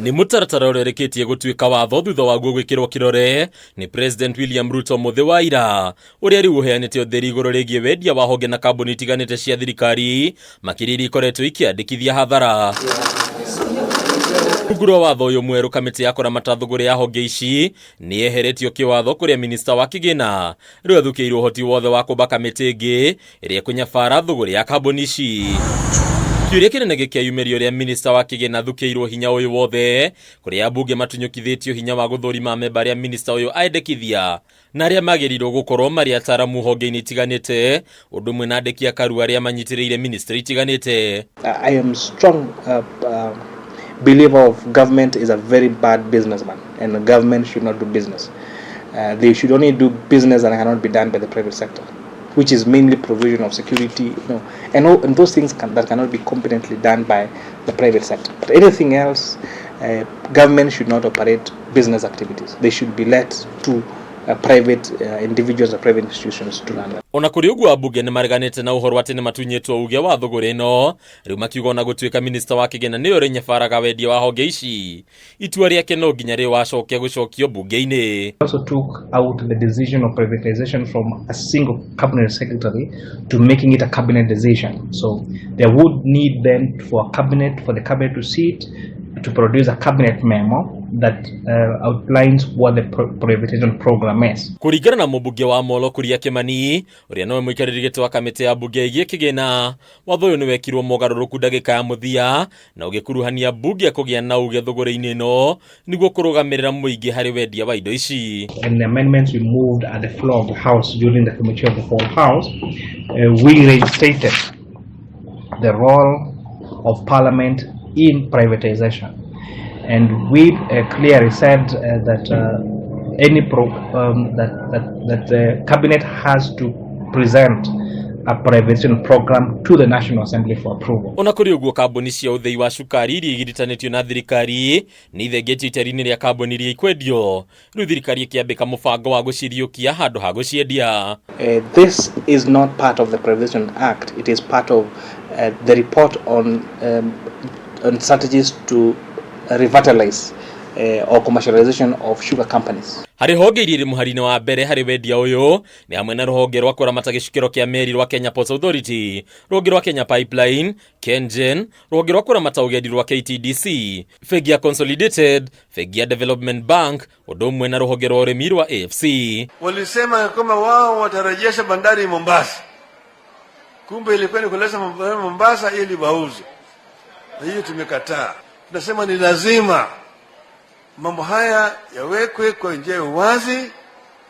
Nĩ mũtaratara ũrĩa ũrĩkĩtie gũtuĩka watho thutha waguo gwĩkĩrwo kĩrore nĩ President William Ruto mũthĩ wa ira, ũrĩa rĩu ũheanĩte ũtheri igũrũ rĩgiĩ wendia wa honge na kambuni itiganĩte cia thirikari, makĩria iria ikoretwo ikĩandĩkithia hathara. Rungu rwa watho ũyũ mwerũ, kamĩtĩ ya kũramata thũgũrĩ ya honge ici nĩ yeheretio kĩwatho kũrĩa minista wa kĩgĩna rĩu athukĩirwo ũhoti wothe wa kũmba kamĩtĩ ĩngĩ ĩrĩa ĩkũnyabara thũgũrĩ ya kambuni ici. Kĩũria kĩnene gĩkeyumĩria ũrĩa minista wa kĩgĩna athukĩirwo hinya ũyũ wothe, kũrĩa ambunge matunyũkithĩtio hinya wa gũthũrima amemba arĩa minista ũyũ aendekithia na arĩa magĩrĩirwo gũkorwo marĩ ataramu honge-inĩ itiganĩte, ũndũ ũmwe na andĩki a Karua arĩa manyitĩrĩire ministry itiganĩte. I am strong believer of government is a very bad businessman and the government should not do business. They should only do business that cannot be done by the private sector, which is mainly provision of security, and all, and those things that cannot be competently done by the private sector. But anything else, government should not operate business activities. They should be let to private individuals or private institutions to run them. Ona kũrĩ ũguo, ambunge nĩ mareganĩte na ũhoro atĩ nĩ matunyĩtwo uge wa thũgũrĩ ĩno, rĩu makiuga ona gũtuĩka minista wa kĩgĩna nĩwe ũrĩnyabaraga wendia wa honge ici, itua rĩake no nginya rĩu acoke gũcokio mbunge-inĩ. Also took out the decision of privatization from a single cabinet secretary to making it a cabinet decision. So there would need then for the cabinet to sit, to produce a cabinet memo that outlines what the privatization program is. Kũringana na mũmbunge wa Molo Kuria Kimani, ũrĩa nowe mũikarĩri gĩtĩ wa kamĩtĩ ya mbunge ĩgiĩ kĩgĩna, watho ũyũ nĩ wekirwo mogarũrũku ndagĩka ya mũthia na ũgĩkuruhania mbunge kũgĩa na uge thũgũrĩ-inĩ ĩno nĩguo kũrũgamĩrĩra mũingĩ harĩ wendia wa indo ici. And the amendments we moved at the floor of the House during the committee of the whole House, we reinstated the role of Parliament in privatization. And we clearly said that any pro, that, that, that the cabinet has to present a privatization program to the National Assembly for approval. Ona kũrĩ ũguo, kambuni cia ũthĩi wa cukari iria igiritanĩtio na thirikari nĩ ithengetio itari-inĩ rĩa kambuni iria ikwendio, rĩu thirikari ĩkĩambĩka mũbango wa gũciriũkia handũ ha gũciendia. This is not part of the Privatization Act. It is part of the report on strategies to revitalize or commercialization of sugar companies. Harĩ honge iria irĩ mũhari-inĩ wa mbere harĩ wendia ũyũ nĩ hamwe na rũhonge rwa kũramata gĩcukĩro kĩa meri rwa Kenya Ports Authority, rũhonge rwa Kenya Pipeline, KenGen, rũhonge rwa kũramata ũgendi rwa KTDC, bengi ya Consolidated, bengi ya Development Bank, ũndũ ũmwe na rũhonge rwa ũrĩmi rwa AFC. Walisema kwamba wao watarejesha bandari Mombasa, kumbe ilikuwa ni kuleta bandari Mombasa ili wauze, na hiyo tumekataa. Tunasema ni lazima mambo haya yawekwe kwa njia ya uwazi,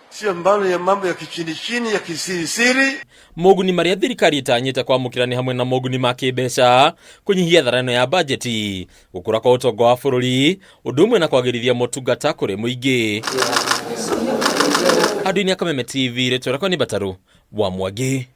sio mbalo ya mambo ya kichini chini ya kisirisiri. Moguni marĩa thirikari ĩtanyĩte kwamũkĩra nĩ hamwe na moguni ma kĩmbeca, kũnyihia tharano ya bajeti, gũkũra kwa ũtonga wa bũrũri, ũndũ ũmwe na kwagĩrithia motungata kũrĩ mũingĩ. Andũ-inĩ a Kameme TV, rĩtwa rĩakwa nĩ Mbataru wa Mwangi.